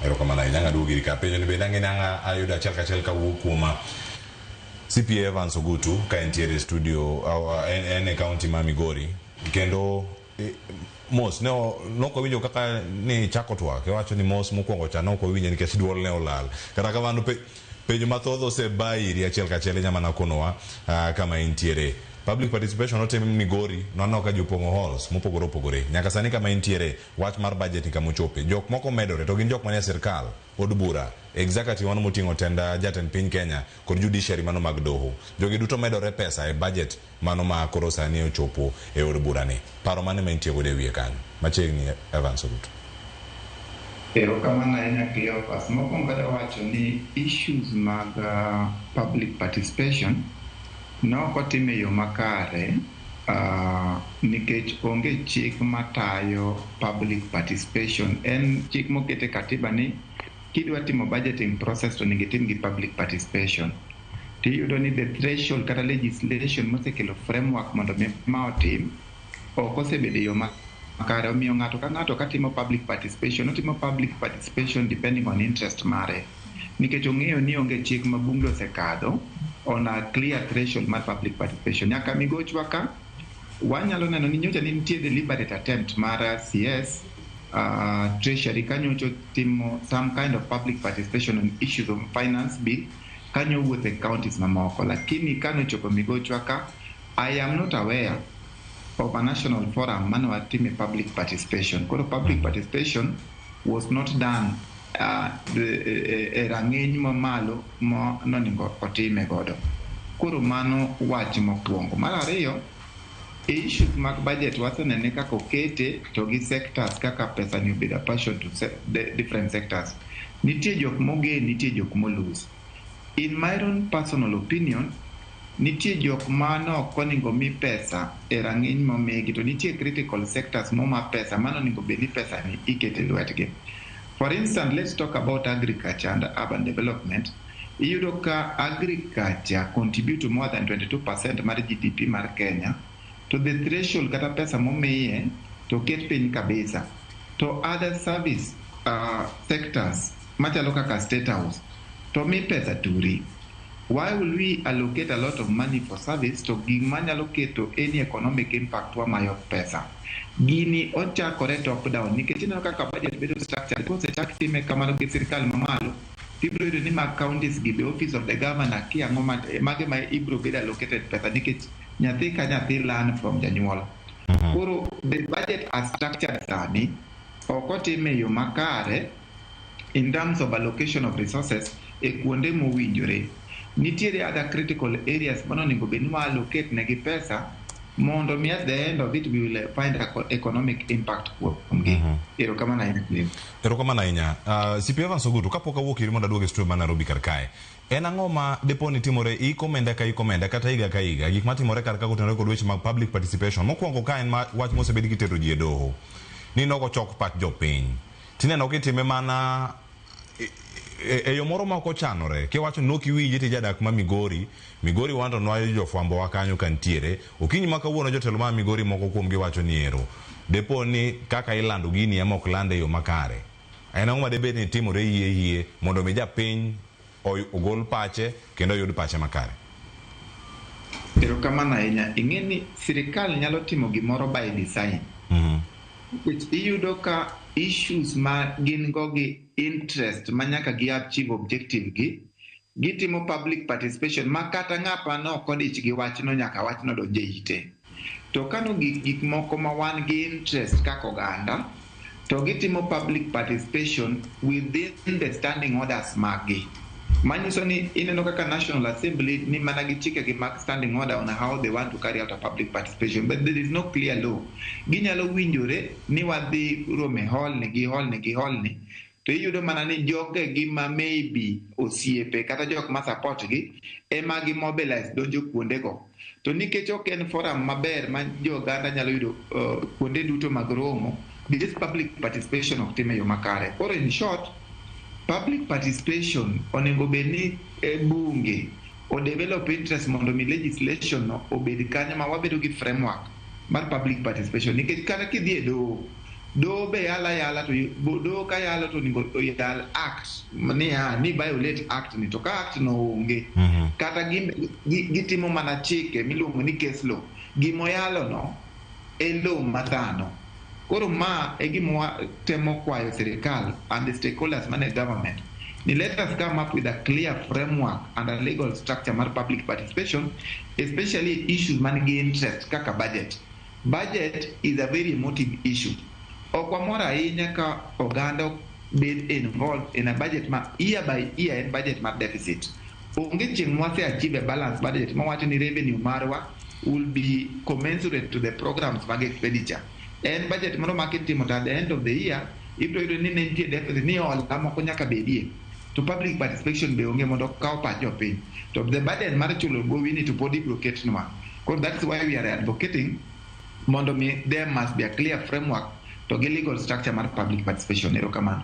Erokamano ahinya. Ang' aduogo iri ka. Penjo ni bende ang'e ni ang' ayudo achiel kachiel kawuok kuom CPA Evans Ogutu ka entiere e studio, en e county ma Migori kendo mos ne nok wawinjo kaka ni ichako twak iwacho ni mos mokwongo cha nok wawinjo nikech duol ne olal. Kata kamano penjo mathoth oseba iri achiel kachiel inya mana konowa kama intiere. Public participation otim Migori, nwaneno ka ji opong'o halls mopogore opogore. Nyaka sani kama intiere, wach mar budget ni kama ochope. Jok moko medore to gin jok manie sirkal, od bura, executive mano moting'o tend jatend piny Kenya kod judiciary mano mag doho. Jogi duto medore pesa e budget mano ma koro sani ochopo e od bura ni. Paro mane ma intie godo e wiye kanyo? Machiegni Evans Ogutu. Erokamano ahinya, Cleophas. Mokwongo adwa wacho ni issues mag public participation nok otim e yo makare nikech onge chik matayo public participation. En chik moket e katiba ni kidwa timo budgeting process to onego itim gi public participation. Tiyudo ni the threshold kata legislation mosekelo framework mondo mi ma otim ok osebedo e yo makare. Omiyo ng'ato ka ng'ato katimo public participation, otimo public participation depending on interest mare. Nikech ong'eyo ni onge chik ma bunge osekadho on a clear threshold mar public participation. Nyaka migochwa ka, wanyalo neno ni nyocha ne nitie deliberate attempt mar CS Treasury kanyocha timo some kind of public participation on issues of finance bill kanyo wuotho e counties mamoko. Lakini kanochopo migochwa ka, I am not aware of a national forum mane watime public participation. Koro public participation was not done e rang'iny mamalo ma nonego otime godo. Koro mano wach mokwongo. Mar ariyo, e issues mag budget wasenene kaka okete to gi sectors kaka pesa ni obedo apportioned to the different sectors. Nitie jok mogain, nitie jok molose. In my own personal opinion, nitie jok ma nok onego mi pesa e rang'iny momigi to nitie critical sectors moma pesa mano onego bed ni pesa ni ikete lwetgi. For instance, let's talk about agriculture and urban development. Iyudo ka agriculture contribute to more than 22% mar GDP mar Kenya, to the threshold kata pesa momiye to ket piny kabisa. To other service sectors machalo kaka State House to mi pesa turi. Why will we allocate a lot of money for service to gima nyalo keto any economic impact wamayo pesa? Gini ochakore top down nikech ineno kaka budget bedo structured kosechak time kamano gi sirikal mamalo, tibiro yudo ni mag counties gi, the office of the governor kia ang'o mage ma ibiro bedo allocated pesa nikech nyathi ka nyathi learn from janyuol. Koro the budget as structured sani ok otime e yo makare in terms of allocation of resources e kuonde mowinjore. Nitiere other critical areas mano onego bed ni wa allocate negi pesa mondo mi at the end of it we will find a economic impact kuomgi. Erokamano ahinya, Cliff. Erokamano ahinya. CP Evans Ogutu, kapok awuok iri mondo aduog e studio ma Nairobi kar kae. En ang'o ma depo ni timore hik omenda ka hik omenda kata higa ka higa gik matimore kar ka kotenore kod weche mag public participation? Mokwongo ka en ma wach mosebed kitero ji e doho ni nok ochok pach jopiny. Tineno kitime mana e yo moro ma ok ochanore. Kiwacho ni nok iwinje ti jadak ma Migori, Migori wan to nwayo jofwambo wa kanyo ka nitiere. Okinyi ma kawuono jotelo ma Migori moko kuom gi wacho ni ero depo ni kaka ilando gini ema ok lande e yo makare. En ang'o ma debed ni timore hie hie mondo mi japiny ogol pache kendo oyud pache makare? Erokamano ahinya. Ing'e ni sirikal nyalo timo gimoro by design. Nikech iyudo ka issues ma gin go gi interest ma nyaka gi achieve objective gi, gitimo public participation ma kata ng'apa no ok odich gi wachno nyaka wachno donj e ite. To kano gik moko ma wan gi interest kaka oganda, to gitimo public participation within the standing orders maggi. Manyiso ni ineno kaka National Assembly ni mana gi chikegi mag standing order on how they want to carry out a public participation, but there is no clear law. Ginyalo winjore ni wadhi romo e hall ni gi hall ni gi hall ni, to iyudo mana ni jogegi ma maybe osiepe kata jok ma support gi ema gi mobilize donjo kuondego. To nikech ok en forum maber ma jo oganda nyalo yudo kuonde duto mag romo, this public participation ok tim e yo makare. Koro in short, public participation onego bed ni e bunge o develop interest mondo mi legislation no obed kanyo ma wabedo gi framework mar public participation. Nikech kata kidhi e doho, Doho be yalo ayala to doho ka yalo to onego oyal act niya ni violate act ni to ka act no onge kata gitimo mana chike miluongo ni case law gimoyalo no e law mathano. Koro ma e gima watemo kwayo sirikal and the stakeholders mane government ni let us come up with a clear framework and a legal structure mar public participation, especially issues man gi interest kaka budget. Budget is a very emotive issue. Ok wamor ahinya ka oganda bed involved in a budget ma year by year en budget mar deficit. Onge chieng' mwase achieve a balanced budget mawacho ni revenue marwa will be commensurate to the programs mag expenditure. En budget moro ma kitimo to at the end of the year ibiro yudo ni ne nitie deficit ni hola moko nyaka bedie. To public participation be onge mondo okaw pach jopiny. To the burden mar chulo gowi ni to pod ibiro ketnwa. Koro that's why we are advocating mondo mi there must be a clear framework to gi legal structure mar public participation. Erokamano.